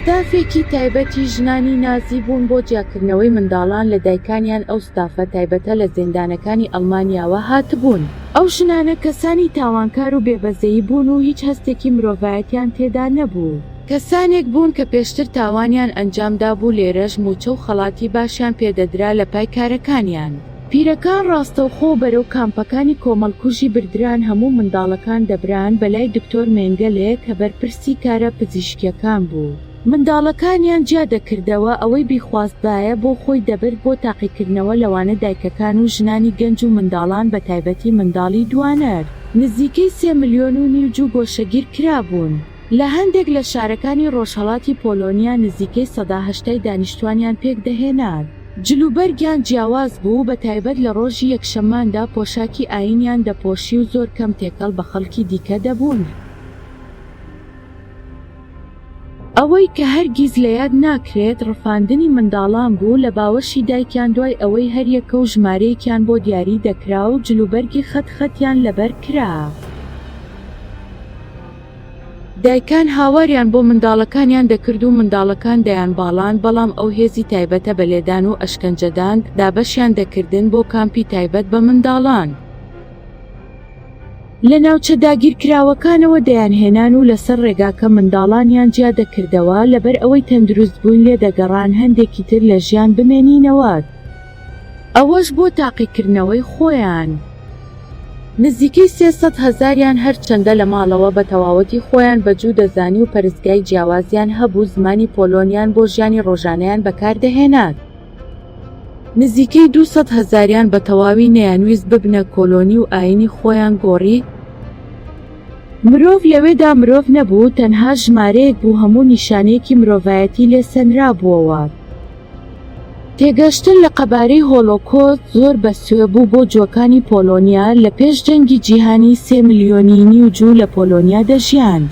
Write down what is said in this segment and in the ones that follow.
ستافێکی تایبەتی ژنانی نازی بوون بۆ جیاکردنەوەی منداڵان لە دایکانیان ئەو ستافە تایبەتە لە زیندانەکانی ئەڵمانیاوە هاتبوون. ئەو ژنانە کەسانی تاوانکار و بێبەزەیی بوون و هیچ هەستێکی مرۆڤایەتیان تێدا نەبوو. کەسانێک بوون کە پێشتر تاوانیان ئەنجامدابوو لێرەش مووچە و خەڵاتی باشیان پێدەدرا لە پای کارەکانیان. پیرەکان ڕاستەوخۆ بەرەو کامپەکانی کۆمەڵکوژی بردران هەموو منداڵەکان دەبران بەلای دکتۆر مێنگەلێ کە بەرپرسی کارە پزیشکیەکان بوو منداڵەکانیان جیا دەکردەوە ئەوەی بیخواستبایە بۆ خۆی دەبرد بۆ تاقیکردنەوە لەوانە دایکەکان و ژنانی گەنج و منداڵان بەتایبەتی منداڵی دوانەر نزیکەی سێ ملیۆن و نیو جوو گۆشەگیر کرابوون. لە هەندێک لە شارەکانی ڕۆژهەڵاتی پۆلۆنیا نزیکەی سەدا هەشتای دانیشتوانیان پێک دەهێنا. جلوبەرگیان جیاواز بوو، بە تایبەت لە ڕۆژی یەکشەمماندا پۆشاکی ئایینیان دەپۆشی و زۆر کەم تێکەڵ بە خەڵکی دیکە دەبوون. ئەوەی کە هەرگیز لە یاد ناکرێت، ڕفاندنی منداڵان بوو لە باوەشی دایکیان دوای ئەوەی هەریەکە و ژمارەیەکیان بۆ دیاری دەکرا و جلوبەرگی خەت خەتیان لەبەر کرا. دایکان هاواریان بۆ منداڵەکانیان دەکرد و منداڵەکان دەیانباڵاند، بەڵام ئەو هێزی تایبەتە بە لێدان و ئەشکەنجەدان دابەشیان دەکردن بۆ کامپی تایبەت بە منداڵان. لە ناوچە داگیرکراوەکانەوە دەیانهێنان و لەسەر ڕێگاکە منداڵانیان جیا دەکردەوە، لەبەر ئەوەی تەندروست بووین لێدەگەڕان هەندێکی تر لە ژیان بمێنینەوە. ئەوەش بۆ تاقیکردنەوەی خۆیان. نزیکەی 300 هەزاریان هەرچەندە لە ماڵەوە بە تەواوەتی خۆیان بە جوو دەزانی و پەرستگای جیاوازیان هەبوو زمانی پۆلۆنیان بۆ ژیانی ڕۆژانەیان بەکاردەهێنا. نزیکەی 200 هەزاریان بە تەواوی نەیانویست ببنە کۆلۆنی و ئایینی خۆیان گۆڕی. مرۆڤ لەوێدا مرۆڤ نەبوو، تەنها ژمارەیەک بوو هەموو نیشانەیەکی مرۆڤایەتی لێ سەنرابووەوە. تێگەشتن لە قەبارەی هۆلۆکۆست زۆر بەسوێ بوو بۆ جووەکانی پۆلۆنیا، لە پێش جەنگی جیهانی سێ ملیۆنی نیو جوو لە پۆلۆنیا دەژیان.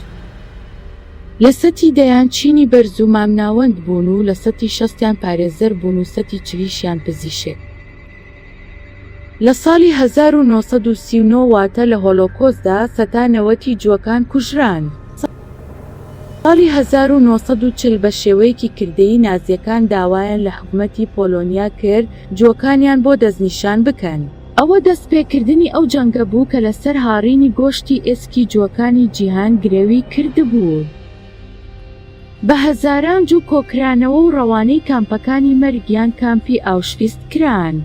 لە سەتی دەیان چینی بەرز و مامناوەند بوون و لە سەتی شەستیان پارێزەر بوون و سەتی چلیشیان پزیشک. لە ساڵی 1939 واتە لە هۆلۆکۆستدا سەتا نەوەتی جووەکان کوژران. ساڵی 1940 بە شێوەیەکی کردەیی نازییەکان داوایان لە حکومەتی پۆلۆنیا کرد جووەکانیان بۆ دەستنیشان بکەن. ئەوە دەستپێکردنی ئەو جەنگە بوو کە لەسەر هاڕینی گۆشتی ئێسکی جووەکانی جیهان گرەوی کردبوو. بە هەزاران جوو کۆکرانەوە و ڕەوانەی کامپەکانی مەرگ یان کامپی ئاوشڤیست کران.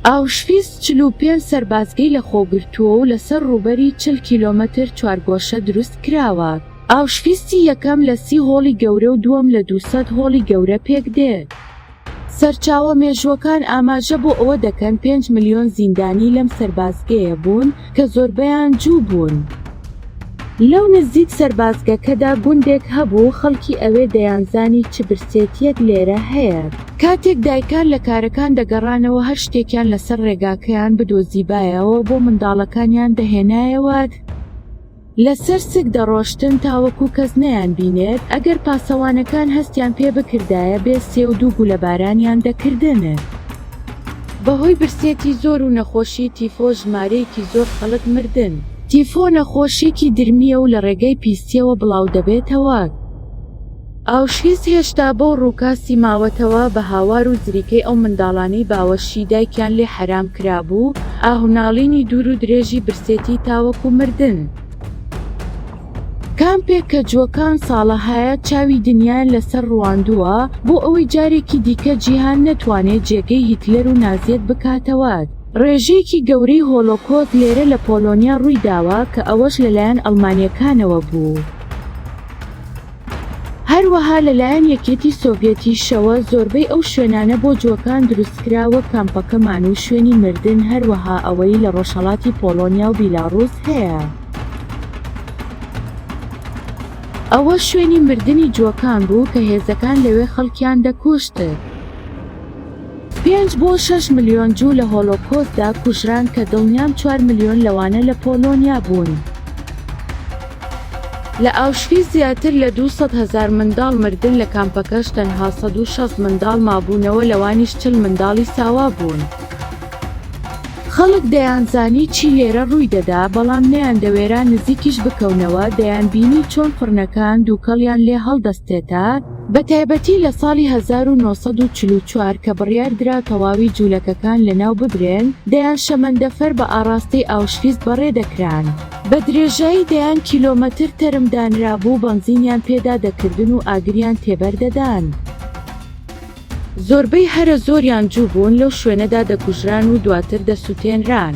ئاوشڤیست 45 سەربازگەی لەخۆگرتووە و لەسەر ڕووبەری 40 کیلۆمەتر چوارگۆشە دروست کراوە. ئاوشڤیستی یەکەم لە سی هۆڵی گەورە و دووەم لە 200 هۆڵی گەورە پێکدێت. سەرچاوە مێژووەکان ئاماژە بۆ ئەوە دەکەن پێنج ملیۆن زیندانی لەم سەربازگەیە بوون کە زۆربەیان جوو بوون. لەو نزیک سەربازگەکەدا گوندێک هەبوو، خەڵکی ئەوێ دەیانزانی چ برسێتییەک لێرە هەیە. کاتێک دایکان لە کارەکان دەگەڕانەوە هەر شتێکیان لەسەر ڕێگاکەیان بدۆزیبایەوە بۆ منداڵەکانیان دەهێنایەوە. لەسەر سک دەڕۆشتن تاوەکو کەس نەیانبینێت، ئەگەر پاسەوانەکان هەستیان پێ بکردایە بێ سێ و دوو گولەبارانیان دەکردن. بەهۆی برسێتی زۆر و نەخۆشی تیفۆ ژمارەیەکی زۆر خەڵک مردن. تیفۆ نەخۆشیەکی درمییە و لە ڕێگەی پیسییەوە بڵاودەبێتەوە. ئاوشڤیتز هێشتا بەو ڕووکاسی ماوەتەوە، بە هاوار و زریکەی ئەو منداڵانەی باوەشی دایکیان لێ حەرام کرابوو، ئاه و ناڵینی دوور و درێژی برسێتی تاوەکو مردن. کامپێک کە جووەکان ساڵەهایە چاوی دنیایان لەسەر ڕواندووە، بۆ ئەوەی جارێکی دیکە جیهان نەتوانێت جێگەی هیتلەر و نازیەت بکاتەوە. ڕێژەیەکی گەورەی هۆلۆکۆست لێرە لە پۆلۆنیا ڕوویداوە کە ئەوەش لەلایەن ئەڵمانییەکانەوە بوو. هەروەها لەلایەن یەکێتی سۆڤیەتیشەوە زۆربەی ئەو شوێنانە بۆ جووەکان دروستکرا وەک کامپەکەمان و شوێنی مردن هەروەها ئەوەی لە ڕۆژهەڵاتی پۆڵۆنیا و بیلاڕوس هەیە. ئەوە شوێنی مردنی جووەکان بوو کە هێزەکان لەوێ خەڵکیان دەکوشت. پێنج بۆ شەش ملیۆن جوو لە هۆلۆکۆستدا کوژران کە دڵنیام چوار ملیۆن لەوانە لە پۆلۆنیا بوون. لە ئاوشڤیتز زیاتر لە 200 هەزار منداڵ مردن لە کامپەکەش تەنها 160 منداڵ مابوونەوە لەوانیش 40 منداڵی ساوا بوون. خەڵک دەیانزانی چی لێرە ڕووی دەدا، بەڵام نەیاندەوێرا نزیکیش بکەونەوە، دەیانبینی چۆن فڕنەکان دووکەڵیان لێ هەڵدەستێتە، بەتایبەتی لە ساڵی 1944 کە بڕیار درا تەواوی جوولەکەکان لەناو ببرێن، دەیان شەمەندەفەر بە ئاڕاستەی ئاوشڤیتز بەڕێ دەکران. بە درێژایی دەیان کیلۆمەتر تەرم دانرابوو، بەنزینیان پێدا دەکردن و ئاگریان تێبەر دەدان. زۆربەی هەرە زۆریان جوو بوون، لەو شوێنەدا دەکوژران و دواتر دەسوتێنران.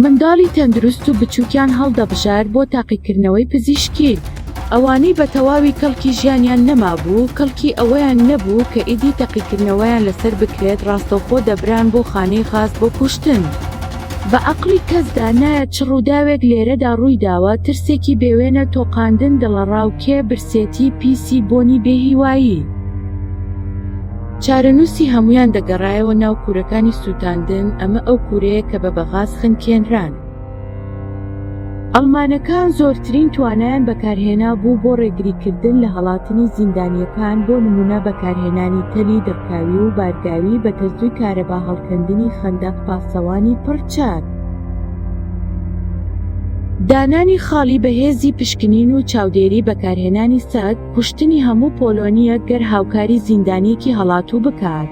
منداڵی تەندروست و بچووکیان هەڵدەبژارد بۆ تاقیکردنەوەی پزیشکی. ئەوانەی بە تەواوی کەڵکی ژیانیان نەمابوو، کەڵکی ئەوەیان نەبوو کە ئیدی تەقیکردنەوەیان لەسەر بکرێت، ڕاستەوخۆ دەبران بۆ خانەی غاز بۆ کوشتن. بە عەقڵی کەسدا نایەت چ ڕووداوێک لێرەدا ڕوویداوە، ترسێکی بێوێنە، تۆقاندن، دڵەڕاوکێ، برسێتی، پیسی، بۆنی بێهیوایی. چارەنووسی هەموویان دەگەڕایەوە ناو کوورەکانی سووتاندن، ئەمە ئەو کوورەیە کە بە بەغاز خنکێنران. ئەڵمانەکان زۆرترین توانایان بەکارهێنابوو بۆ ڕێگریکردن لە هەڵاتنی زیندانییەکان، بۆ نموونە بەکارهێنانی تەلی دڕکاوی و بارگاوی بە تەزووی کارەبا هەڵکەندنی خەندەق پاسەوانی پڕ چەک، دانانی خاڵی بەهێزی پشکنین و چاودێری بەکارهێنانی سەگ، کوشتنی هەموو پۆلۆنییەک گەر هاوکاری زیندانییەکی هەڵاتوو بکات.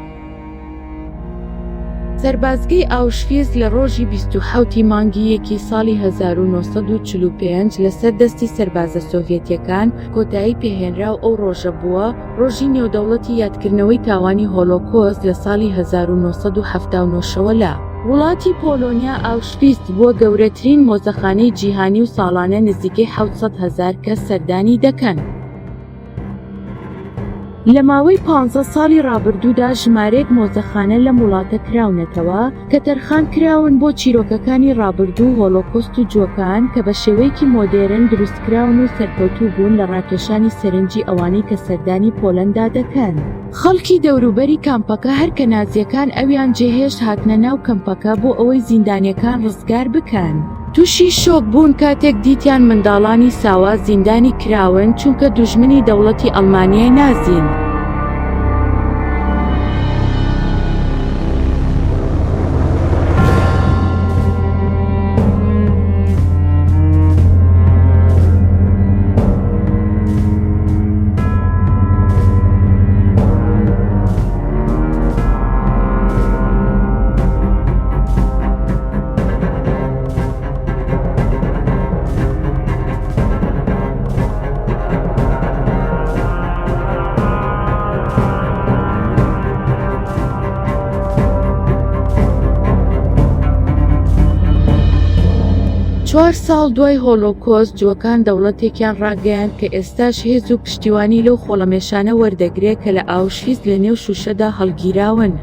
سەربازگەی ئاوشڤیتز لە ڕۆژی 27 ی مانگی یەکی ساڵی 1945 لەسەر دەستی سەربازە سۆڤیەتییەکان کۆتایی پێهێنرا و ئەو ڕۆژە بووە ڕۆژی نێودەوڵەتی یادکردنەوەی تاوانی هۆلۆکۆست لە ساڵی 1979 شەوە لە وڵاتی پۆلۆنیا ئاوشڤیتز بووە گەورەترین مۆزەخانەی جیهانی و ساڵانە نزیکەی 700 هەزار کەس سەردانی دەکەن. لە ماوەی پانزە ساڵی ڕابردوودا ژمارەیەک مۆزەخانە لەم وڵاتە کراونەتەوە کە تەرخان کراون بۆ چیرۆکەکانی ڕابردوو و هۆلۆکۆست و جووەکان کە بە شێوەیەکی مۆدێرن دروستکراون و سەرکەوتوو بوون لە ڕاکێشانی سەرنجی ئەوانەی کە سەردانی پۆلەندا دەکەن. خەڵکی دەوروبەری کامپەکە هەر کە نازییەکان ئەویان جێهێشت هاتنە ناو کەمپەکە بۆ ئەوەی زیندانییەکان ڕزگار بکەن. توشی شۆک بوون کاتێک دیتیان منداڵانی ساوا زیندانی کراون چونکە دوژمنی دەوڵەتی ئەڵمانیای نازین. چوار ساڵ دوای هۆلۆکۆست جووەکان دەوڵەتێکیان ڕاگەیاند کە ئێستاش هێز و پشتیوانی لەو خۆڵەمێشانە وەردەگرێ کە لە ئاوشڤیتز لە نێو شووشەدا هەڵگیراون.